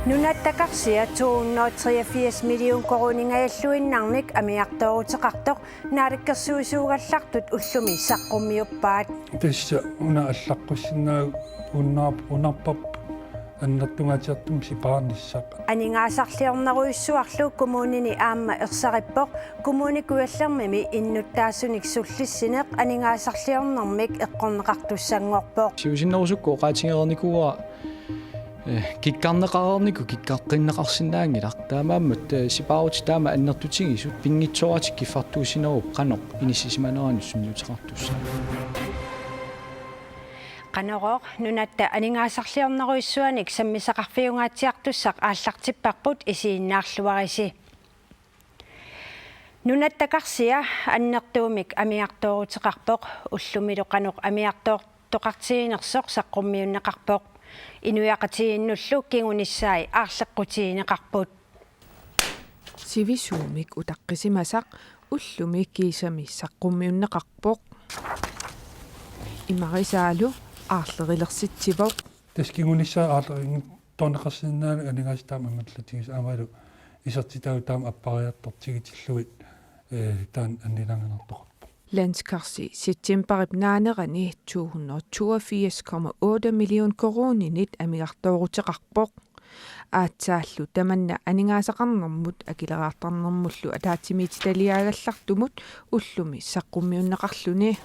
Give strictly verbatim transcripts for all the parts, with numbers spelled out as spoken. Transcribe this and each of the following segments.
Nunatta karsia to hundrede og treogfirs million koruuningajalluinnarnik amigartooruteqartoq naalakkersuisuugallartut ullumi saqqummiuppaat. Tassa una allaqqussinnaagu unnar-, unnarpap annertungaatsiartumik sipaarnissaq. Aningaasarliornerujussuarlu kommunini aamma ersarippoq Kommune Kujallermimi innuttaasunik sullissineq aningaasarliornermik eqqorneqartussanngorpoq. Siusinnerusukkut oqaatigereernikuuara, eh, kikkarneqareernikut kikkaqqinneqarsinnaanngilaq. Taamaammat, eh, sipaarutit taama annertutigisut pinngitsooratik kiffartuussinerupput qanoq inissisimaneranut sunniuteqartussaq. Qanorooq nunatta aningaasarliornerujussuanik sammisaqarfiungaatsiartussaq aallartipparput, isiginnaarluarisi. Nunatta karsia annertuumik amigartooruteqarpoq, ullumilu qanoq amigartoortoqartiginersoq saqqummiunneqarpoq. Inuiaqatigiinnullu kingunissai aarleqqutigineqarput. Sivisuumik utaqqisimasaq ullumi kiisami saqqummiunneqarpoq. Imarisaalu aarlerilersitsivoq. Tassa kingunissai aarlerinngitsoorneqarsinnaanagit aningaasat taama amerlatigisut aammalu isertitaasut taama appariartortigitillugit, eh, taanna annilaanganartoqarpoq. Landskarsi septembarip naanerani to hundrede toogfirs komma otte million koruuninit amigartooruteqarpoq. Aatsaallu tamanna aningaasaqarnermut akileraartarnermullu ataatsimiititaliaagallartumut ullumi saqqummiunneqarluni.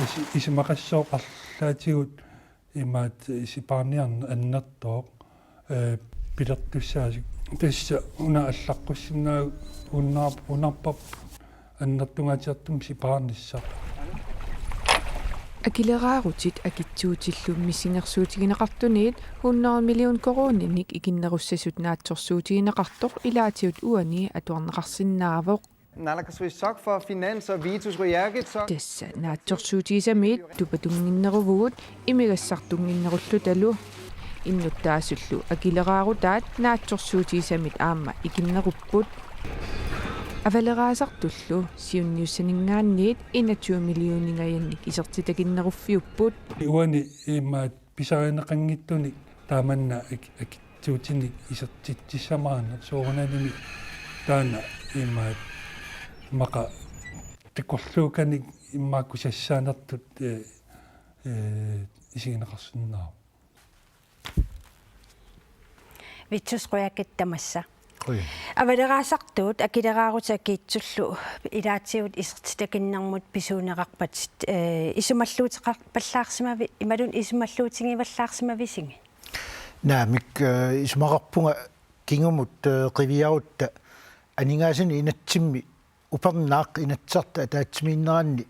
Isi-, isumaqassooq arlaatigut imaattoq sipaarniarneq annertooq, eh, pilertussaasut. Tassa una allaqqussinnaagu unnar-, unnarpap annertungaatsiartumik sipaarnissaq. Akileraarutit akitsuutillu missingersuutigineqartuniit hundrede million koruuninik ikinnerussasut naatsorsuutigineqartoq ilaatigut uani atuarneqarsinnaavoq. Naalakkersuisut for finans og Vitus Royakitso. Tassa naatsorsuutigisamiit tupatunnginneruvugut imigassartunnginnerullutalu. Innuttaasullu akileraarutaat naatsorsuutigisamit aamma ikinnerupput. Avaleraasartullu siunniussaninngaanniit enogtyve millioningajannik isertitakinneruffiupput. Uani imaattoq pisarineqanngitsunik taamanna ak-, akitsuutinik isertitsissamaarneq soorunalimi taanna imaattoq immaqa takorluukanik immaqa kusassaanertut, eh, eh, isigineqarsinnaavoq. Vittus Qujaukitsoq tamassa. Qujan. Avaleraasartuut akileraarutit akiitsullu ilaatigut isertitakinnermut pisuunerarpat, eh, isumalluuteqarpallaarsimavi-, imaluunniit isumalluutigivallaarsimavisigit? Naamik, eh, isumaqarpunga kingumut, eh, qiviarutta aningaasanut inatsimmi upernaaq Inatsisartut ataatsimiinneranni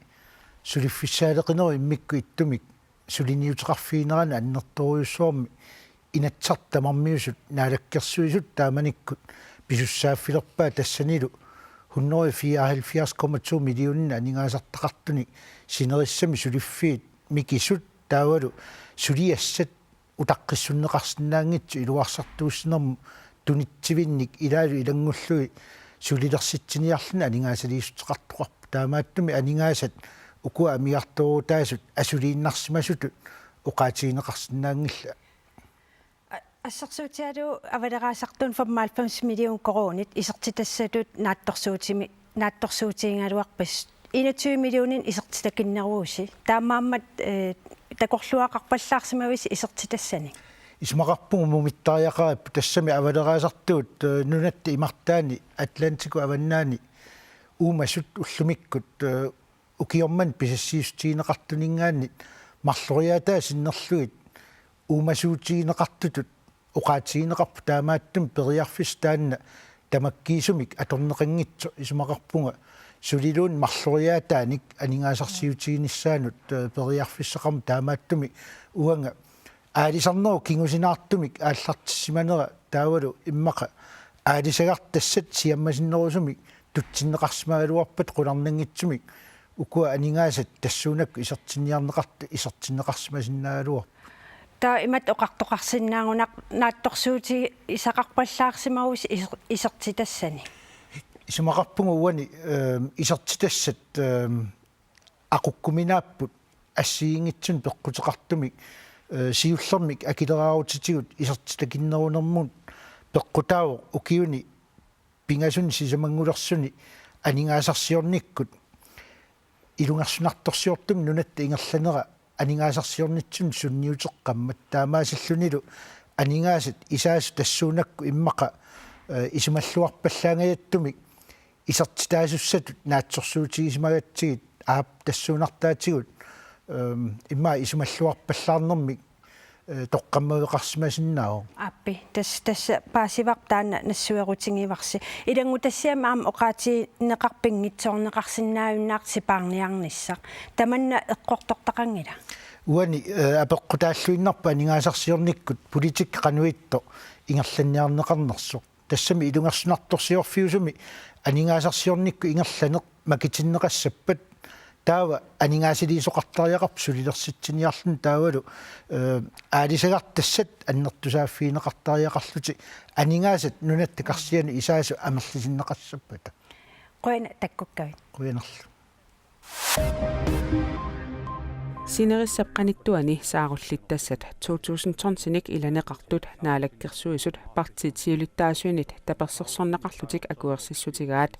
suliffissaaleqinerup immikkut ittumik suliniuteqarfigineranut annertoorujussuarmik Inatsisartut tamarmiusut Naalakkersuisut taamanikkut pisussaaffilerpaat tassanilu hundrede fireoghalvfjerds komma to millioner aningaasartaqartunik sinerissami suliffiit mikisut taavalu suliassat utaqqissunneqarsinnaanngitsut iluarsartuussinermut tunitsivinnik ilaalu ilanngullugit sulilersitsiniarluni aningaasaliissuteqartoqarpoq. Taamaattumik aningaasat ukua amigartoorutaasut asuliinnarsimasutut oqaatigineqarsinnaanngillat. A-, assersuutigalugu avaleraasartuut femoghalvfems million koruunit isertitassatut naatsorsuutimi-, naatsorsuutigigaluarpassi. Enogtyve millioninit isertitakinneruvusi. Taamaammat, eh, takorluugaqarpallaarsimavisi isertitassanik? Isumaqarpunga mumittariaqaripput tassami avaleraasartuut, eh, nunatta imartaani Atlantikkut avannaani uumasut ullumikkut, eh, ukioq manna pisassiissutigineqartuninngaanniit marloriaataa sinnerlugit uumasuutigineqartutut oqaatigineqarput, taamaattumik periarfissaq taanna tamakkiisumik atorneqanngitsoq. Isumaqarpunga suliluunniit marloriaataanik aningaasarsiutiginissaanut, eh, periarfissaqarmat, taamaattumik uanga aalisarnerup kingusinaartumik aallartissimanera taavalu immaqa aalisagartassat siammasinnerusumik tutsinneqarsimagaluarpata qularnanngitsumik ukua aningaasat tassuunakkut isertinniarneqartut isertinneqarsimasinnaagaluarput. Taava imatut oqartoqarsinnaagunarpoq naatsorsuuti-, isaqarpallaarsimavusi iser-, isertitassani? Isumaqarpunga uani, ehm, isertitassat, ehm, aqukkuminaapput assigiinngitsunik peqquteqartumik, eh, siullermik akileraarutitigut isertitakinnerunermut peqqutaavoq ukiuni pingasuni sisamanngulersuni aningaasarsiornikkut ilungersunartorsiortumik nunatta ingerlanera aningaasarsiornitsinni sunniuteqqammat, taamaasillunilu aningaasat isaasut tassuunakkut immaqa, eh, isumalluarpallaangajattumik isertitaasussatut naatsorsuutigisimagatsigit aap tassuunartaatigut, ehm, immaqa isumalluarpallaarnermik, eh, toqqammaveqarsimasinnaavoq. Aappi, tas-, tassa paasivarput taanna nassuerutigivarsi. Ilanngutassiami aamma oqaatigineqarpinngitsoorneqarsinnaajunnaartut sipaarniarnissaq. Tamanna eqqortortaqanngila? Uani, eh, apeqqutaalluinnarpoq aningaasarsiornikkut politikki qanoq ittoq ingerlanniarneqarnersoq. Tassami ilungersunartorsiorfiusumi aningaasarsiornikkut ingerlaneq makitinneqassappat, taava aningaasaliisoqartariaqarpoq sulilersitsiniarluni taavalu, eh, aalisagartassat annertusaaffigineqartariaqarlutik aningaasat nunatta karsianut isaasut amerlisinneqassappata. Qujanaq takkukkavit. Qujanarlu. Sinerissap qanittuani saarullittassat to tusind tonsinik ilaneqartut Naalakkersuisut partiit siulittaasuinit tapersersorneqarlutik akuersissutigaat.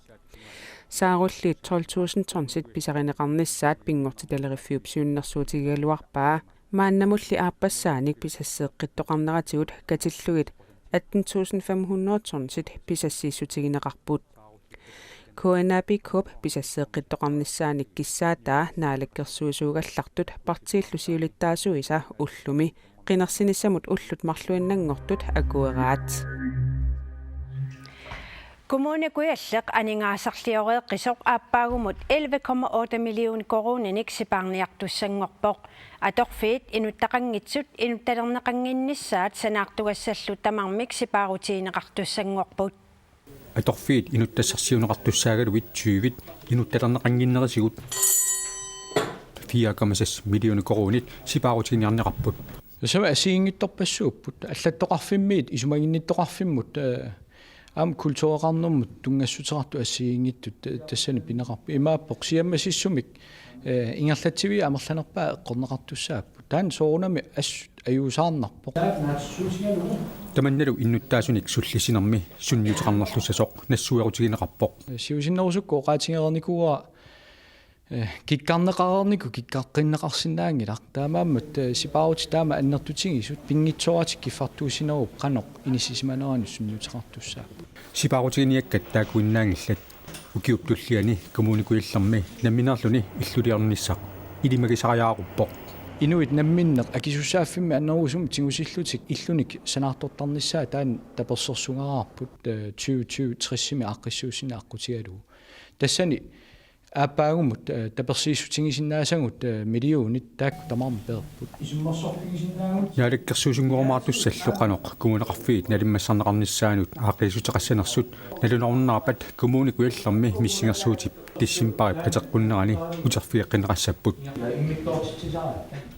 Saarulliit tolv tusind tonsit pisarineqarnissaat pinngortitaleriffiup siunnersuutigigaluarpaa. Maannamulli aappassaanik pisasseeqqittoqarneratigut katillugit atten tusind fem hundrede tonsit pisassiissutigineqarput. K N A B K-p pisasseeqqittoqarnissaanik kissaataa naalakkersuisuugallartut partiillu siulittaasuisa ullumi qinersinissamut ullut marluinnanngortut akueraat. Kommune Kujalleq aningaasarlioreeqqisoq aappaagumut elleve komma otte million koruuninik sipaarniartussanngorpoq. Atorfiit inuttaqanngitsut inuttalerneqannginnissaat sanaartugassallu tamarmik sipaarutigineqartussanngorput. Atorfiit inuttassarsiuneqartussaagaluit tyvit inuttalerneqannginnerisigut fire komma seks millioner koruunit sipaarutiginiarneqarput. Tassami assigiinngitsorpassuupput, allattoqarfimmiit isumaginnittoqarfimmut, eh, aamma kultureqarnermut tunngassuteqartut assigiinngitsut, eh, tassani pineqarput. Imaappoq siammasissumik, eh, ingerlatsiviit amerlanerpaat eqqorneqartussaapput. Taanna soorunami assut ajuusaarnarpoq. Tamannalu innuttaasunik sullissinermi sunniuteqarnerlussasoq nassuerutigineqarpoq. Siusinnerusukkut oqaatigereernikuuara, eh, kikkarneqareernikut kikkaqqinneqarsinnaanngilaq. Taamaammat, eh, sipaarutit taama annertutigisut pinngitsooratik kiffartuussinerup qanoq inissisimaneranut sunniuteqartussaapput. Sipaarutiginiakkat taakkuinnaanngillat. Ukiup tulliani Kommune Kujallermi nammineerluni illuliornissaq ilimagisariaaruppoq. Inuit namminneq akisussaaffimmi annerusumik tigusillutik illunik sanaartortarnissaat taanna tapersersugaarput, eh, tyve tyve tressimi aaqqissuussineq aqqutigalugu. Tassani aappaagumut, eh, tapersiissutigisinnaasagut, eh, millionit taakku tamarmik peerput. Naalakkersuisunngorumaartussallu qanoq kommuneqarfiit nalimmassarneqarnissaannut aaqqiissuteqassanersut nalunaarunnaarpat Kommune Kujallermi missingersuutip decembarip kateqqunnerani uterfigeqqinneqassapput.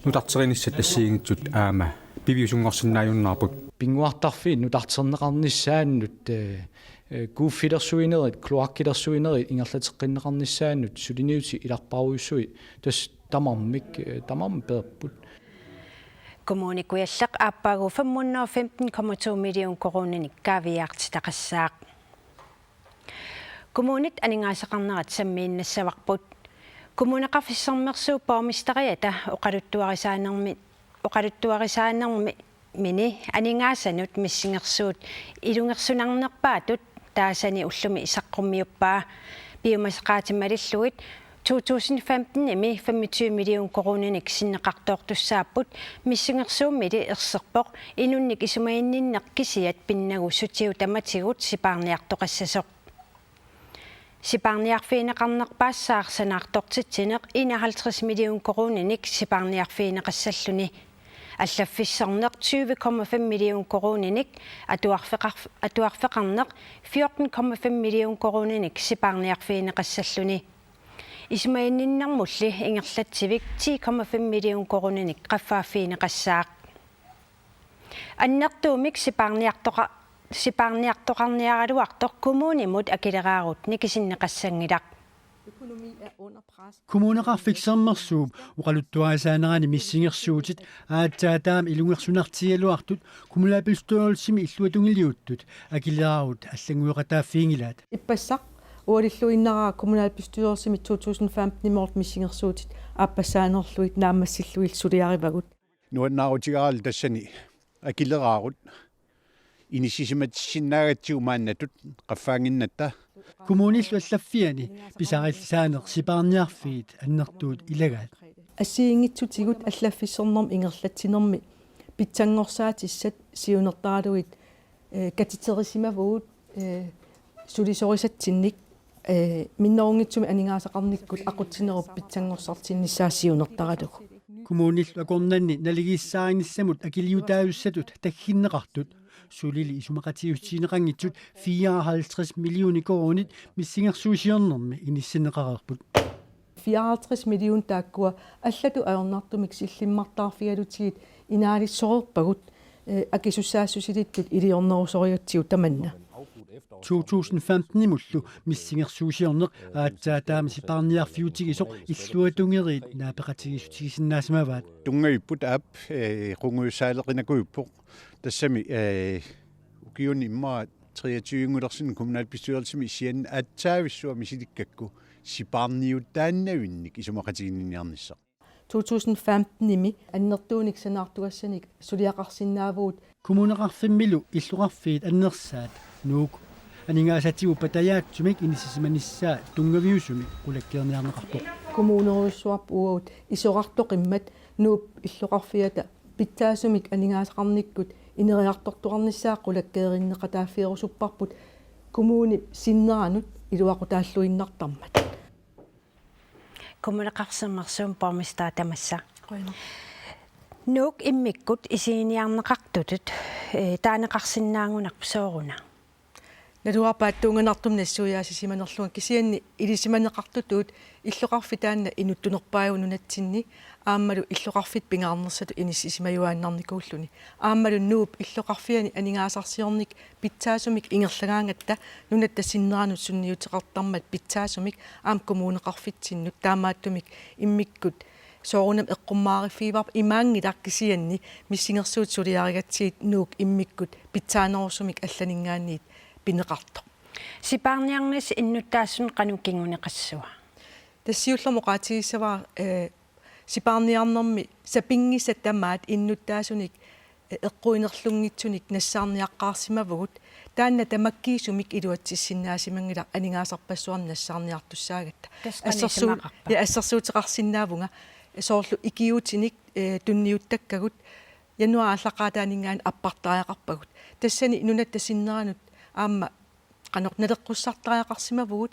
Nutarterinissat assigiinngitsut aamma piviusunngorsinnaajunnaarput. Pinnguartarfiit nutarterneqarnissaannut, eh, eh, kuuffilersuinerit, kloakkilersuinerit ingerlateqqinneqarnissaannut suliniutit ilarpaarujussuit tassa tamarmik, eh, tamarmik peerput. Kommune Kujalleq aappaagu fem hundrede og femten komma to million koruuninik kaaviiaartitaqassaaq. Kommunit aningaasaqarnerat sammiinnassavarput. Kommuneqarfik Sermersuup borgmesteriata oqaluttuarisaanermi-, oqaluttuarisaanermini aningaasanut missingersuut ilungersunarnerpaatut taasani ullumi saqqummiuppaa. Piumasaqaatit malillugit to tusind femtenimi femogtyve million koruuninik sinneqartoortussaapput, missingersuummili erserpoq inunnik isumaginninneq kisiat pinnagu sutigut tamatigut sipaarniartoqassasoq. Sipaarniarfigineqarnerpaassaaq sanaartortitsineq enoghalvtreds million koruuninik sipaarniarfigineqassalluni. Allaffissorneq tyve komma fem million koruuninik, atuarfeqarf-, atuarfeqarneq fjorten komma fem million koruuninik sipaarniarfigineqassalluni. Isumaginninnermulli ingerlatsivik ti komma fem million koruuninik qaffaaffigineqassaaq. Annertuumik sipaarniartoqa-, sipaarniartoqarniaraluartoq kommunimut akileraarut nikisinneqassanngilaq. Økonomi er under pres. Kommuneqarfik Sermersuup oqaluttuarisaanerani missingersuutit aatsaat taama ilungersunartigigaluartut kommunalbestyrelsimi illuatungiliuttut akileraarut allanngueqataaffiginngilaat. Ippassaq ualilluinnarpara kommunalbestyrelsimi to tusind femten-imoortut missingersuutit aappassaanerlugit naammassillugit suliarivagut. Nuannaarutigaarlu tassani akileraarut inissisimatissinnaagatsigu maannatut qaffaannginnatta. Kommunillu allaffiani pisariillisaaneq sipaarniarfiit annertuut ilagaat. Assigiinngitsutigut allaffissornermi ingerlatsinermi pitsanngorsaatissaat siunertaralugit, eh, katiterisimavugut, eh, sulisorisatsinnik, eh, minnerunngitsumik aningaasaqarnikkut aqutsinerup pitsanngorsartinnissaa siunertaralugu. Kommunillu akornanni naligiissaarinissamut akiliutaajussatut tagginneqartut sulili isumaqatigiissutigineqanngitsut fireoghalvtreds millioner koruunit missingersuusiornermi inissinneqareerput. Fireoghalvtreds million taakkua allatut ajornartumik sillimmartaarfigalugit inaalissoreerpagut, eh, akisussaassusilittut iliornerusorigatsigu tamanna. To tusind femten-imullu missingersuusiorneq aatsaat taama sipaarniarfiutigisoq illuatungeriit naapeqatigiissutigisinnaasimavaat. Tunngavipput aap, eh, qungujussaaleqinakuippoq. Tassami, eh, ukiuni immaqa treogtyve-ngulersunni kommunalbestyrelsimi sian aatsaavissuaq misilikkakku sipaarniutaannavinnik isumaqatiginniniarnissaq. To tusind femten-imi annertuunik sanaartugassanik suliaqarsinnaavugut. Kommuneqarfimmilu illoqarfiit annersaat Nuuk aningaasatigut patajaatsumik inissisimanissaa tunngaviusumik qulakkeerniarneqarpoq. Kommunerujussuarput uagut isorartoqimmat Nuup illoqarfiata pitsaasumik aningaasaqarnikkut ineriartortoqarnissaa qulakkeerinneqataaffigirusupparput kommunip sinneranut iluaqutaalluinnartarmat. Kommuneqarfik Sermersuup borgmesteri tamassa. Qujanaq. Nuuk immikkut isiginiarneqartutut, eh, taaneqarsinnaagunarpoq sooruna? Naluara paatsuunganartumik nassuiaasisimanerlunga kisianni ilisimaneqartutut illoqarfik taanna inuttunerpaajuvoq nunatsinni aammalu illoqarfitta pingaarnersatut inissisimajuaannarnikuulluni. Aammalu Nuup illoqarfiani aningaasarsiorneq pitsaasumik ingerlagaangatta nunatta sinneranut sunniuteqartarmat pitsaasumik aamma kommuneqarfitsinnut taamaattumik immikkut soorunami eqqummaariffigivarput imaanngilaq kisianni missingersuutit suliarigatsigit Nuuk immikkut pitsaanerusumik allaninngaanniit pineqartoq. Sipaarniarnissaq innuttaasunut qanoq kinguneqassava? Tassa siullermik oqaatigissavara, eh, sipaarniarnermi sapinngisaq tamaat innuttaasunik, eh, eqquinerlunngitsunik nassaarniaqqaarsimavugut. Taanna tamakkiisumik iluatsissinnaasimanngilara aningaasarpassuarnik nassaarniartussaagatta. Tassa qanoq isumaqarpa? Ja, assersuuteqarsinnaavunga soorlu ikiuutinik, eh, tunniuttakkagut januaarip aallaqqaataaninngaanniit appartariaqarpagut. Tassani nunatta sinneranut aamma qanoq naleqqussartariaqarsimavugut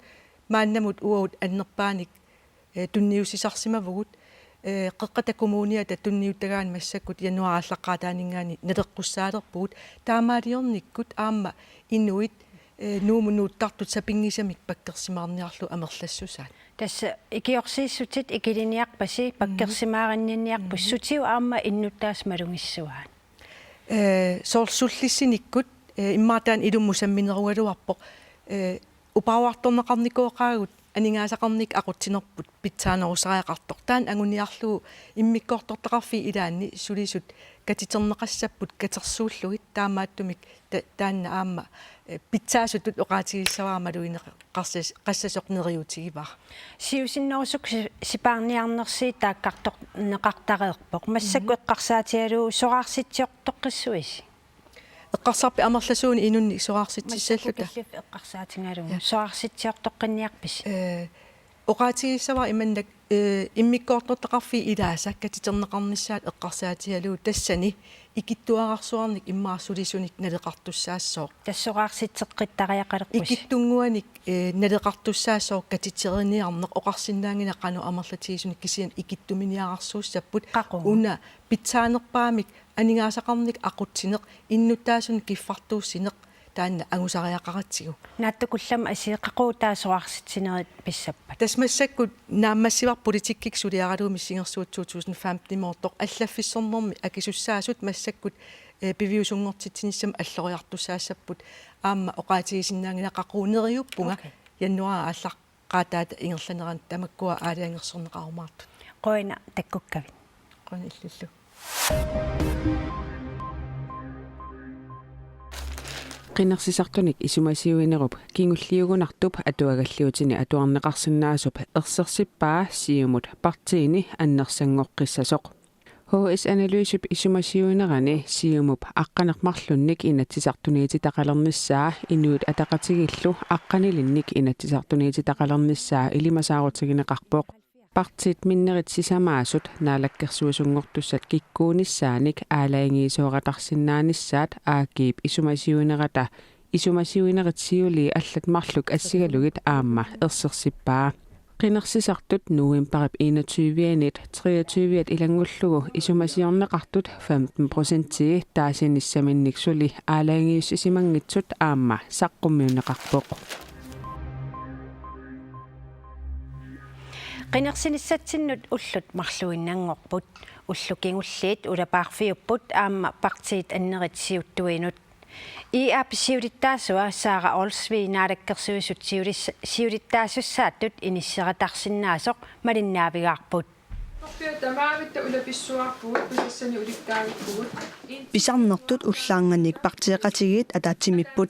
maannamut uagut annerpaanik, eh, tunniussisarsimavugut, eh, Qeqqata Kommuniata tunniuttagaanni massakkut januaarip aallaqqaataaninngaanniit naleqqussaalerpugut taamaaliornikkut aamma inuit, eh, Nuummut nuuttartut sapinngisamik pakkersimaarniarlugu amerlassusaat. Tassa ikiorsiissutit ikiliniarpasi, mhm, pakkersimaarinninniarpusi, mhm, sutigut aamma innuttaasut malugissavaat? Eh, soorlu sullissinikkut, eh, immaqa taanna ilummut samminerugaluarpoq, eh, uparuartorneqarnikooqaagut aningaasaqarnikkut aqutsinerput pitsaanerusariaqartoq. Taanna anguniarlugu immikkoortortaqarfiit ilaanni sulisut katiterneqassapput katersuullugit taamaattumik ta-, taanna aamma, eh, pitsaasutut oqaatigissavara malugineqassas-, qassasoq neriuutigivara. Siusinnerusukkut si-, sipaarniarnersi taakkartorneqartareerpoq. Massakkut, mhm, eqqarsaatigalugu soraarsitsiortoqqissuisi? Eqqarsarpit amerlasuunik inunnik soraarsitissalluta? Massakkut killiffik eqqarsaatigalugu. Ja. Soraarsitsiortoqqinniarpisi? Eh, oqaatigissavara imannak, eh, immikkoortortaqarfiit ilaasa katiterneqarnissaat eqqarsaatigalugu tassani ikittuararsuarnik immaqa sulisunik naleqartussaassooq. Tassa soraarsitsiqqittariaqalerpusi? Ikittunnguanik, eh, naleqartussaassooq katiteriniarneq oqarsinnaanngilaq qanoq amerlatigisunik kisianni ikittuminiararsuussapput. Qaqugu? Una pitsaanerpaamik aningaasaqarnikkut aqutsineq innuttaasunik kiffartuussineq taanna angusariaqaratsigu. Naatsukullammik assigiiqaqugu taava soraarsitsinerit pissappat? Tassa massakkut naammassivarput politikkikkut suliaralugu missingersuutit to tusind femten-imoortoq allaffissornermi akisussaasut massakkut, eh, piviusunngortitsinissamut alloriartussaassapput aamma oqaatigisinnaanngilaq qaqugu neriuppunga. Okay. Januaarip aallaq- qaataata ingerlanerani tamakkua aalajangersorneqarumaartut. Qujanaq takkukkavit. Qujanaq illillu. Qinersisartunik isumasiuinerup kingulliugunartup atuagalliutini atuarneqarsinnaasup ersersippaa Siumut partiini annersanngoqqissasoq. H S Analysep isumasiuinerani Siumup aqqaneq-marlunnik inatsisartuniititaqalernissaa Inuit Ataqatigiillu aqqanilinnik inatsisartuniititaqalernissaa ilimasaarutigineqarpoq. Partiit minnerit sisamaasut naalakkersuisunngortussat kikkuunissaanik aalajangiisoorataarsinnaanissaat A G-p isumasiuinerata isumasiuinerit siulii allat marluk assigalugit aamma ersersippaa. Qinersisartut novembarip enogtyve-anit treogtyve-at ilanngullugu isumasiorneqartut femten procentii taasinissaminnik suli aalajangiussisimanngitsut aamma saqqummiunneqarpoq. Qinersinissatsinnut ullut marluinnanngorput, ullut kingulliit ulapaarfiupput aamma partiit annerit siuttuinut. I A-p siulittaasua Sara Olsvig Naalakkersuisut siulis-, siulittaasussaattut inisseretarsinnaasoq malinnaavigaarput. Pisarnertut ullaarnganik partiiqatigiit ataatsimiipput.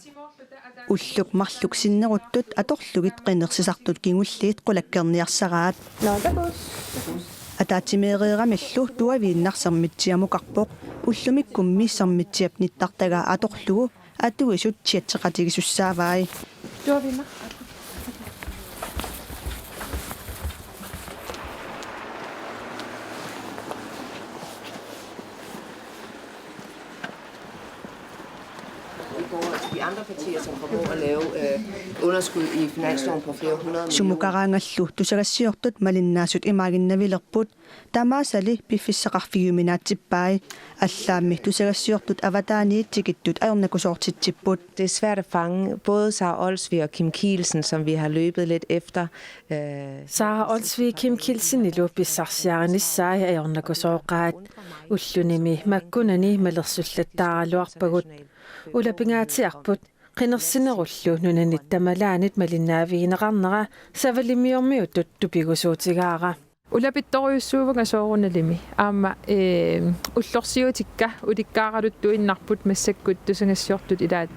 Ulluk marluk sinneruttut atorlugit qinersisartut kingulliit qulakkeerniarsaraat. Ataatsimeereeramillu tuaviinnaq Sermitsiamukarpoq, ullumikkummi Sermitsiap nittartagaa atorlugu atuisut chatseqatigisussaavai. Tuaviinnaq. I forhold til de andre partier, som formår at lave, øh, underskud i finansloven på flere hundrede millioner. Sumukaraangallu tusagassiortut malinnaasut imaaginnavilerput, tamaasali piffissaqarfigiuminaatsippai. Allaammi tusagassiortut avataaniit tikittut ajornakusoortitsipput. Det er svært at fange både Sara Olsvig og Kim Kielsen, som vi har løbet lidt efter. Øh, Sara Olsvig Kim Kielsenilu pissarsiarinissaat ajornakusooqaat. Ullunimi makkunani malersullattaaraluarpagut. Ulapingaatsiarput, qinersinerullu nunanit tamalaanit malinnaavigineqarnera savalimmiormiutut tupigusuutigaara. Ulapittorujussuuvunga soorunalimi. Aamma, ee, ullorsiutikka ulikkaaraluttuinnarput massakkut tusagassiortut ilaat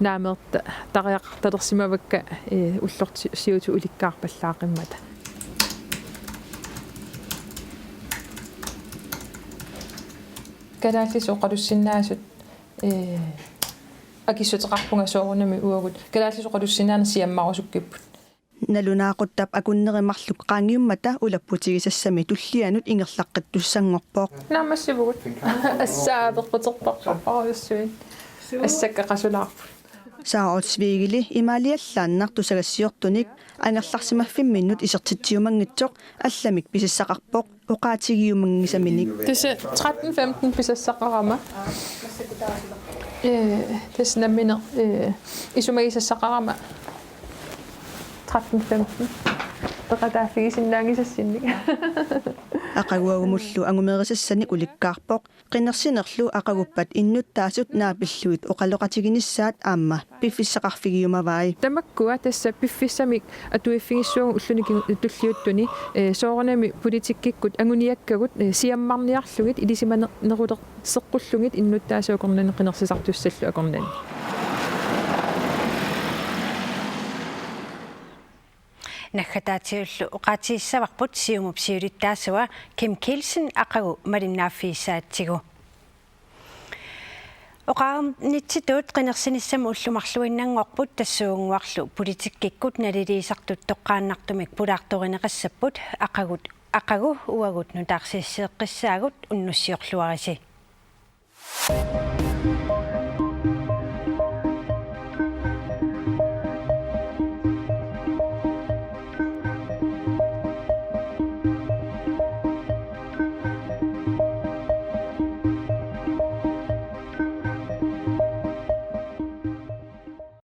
naameerta-, tariaqartalersimavakka, ee, ullorsiutit ulikkaarpallaaqqimmata. Kalaallisut oqalussinnaasut, ee, akissuteqarpunga soorunami uagut. Kalaallisut oqalussinnaaneq siammarusukkipput. Nalunaaquttap akunneri marluk qaangiummata ulapputigisassami tullianut ingerlaqqittussanngorpoq. Naammassivugut. Assaa apeqquterpassuit. Assakka qasulaarput. Sara Olsvigili imaaliallaannaq tusagassiortunik angerlarsimaffimminnut isertitsiumanngitsoq allamik pisissaqarpoq. Oqaatigiumanngisaminik. Tassa tretten femten pisassaqarama. Ee, tassa nammineq, ee, isumagisassaqarama. Tretten femten. Peqataaffigisinnaanngisassinnik. Aqaguagumullu angumerisassanik ulikkaarpoq. Qinersinerlu aqaguppat innuttaasut naapillugit oqaloqatiginissaat aamma piffissaqarfigiumavai. Tamakkua tassa piffissamik atuiffigissuagut ulluni ki-, tulliuttuni, ee, soorunami politikkikkut anguniakkagut, ee, siammarniarlugit ilisimanerulerseqqullugit innuttaasut akornanni qinersisartussallu akornanni. Naggataatigut oqaatigissavarput Siumup siulittaasua Kim Kielsen aqagu malinnaaffigissagatsigu. Oqarunnitsitut qinersinissamut ullut marluinnanngorput tassuugunnguarlu politikkikkut naliliisartut toqqaannartumik pulaartorineqassapput aqagut, aqagu uagut nutaarsiassiiqqissaagut unnussiorluarisi.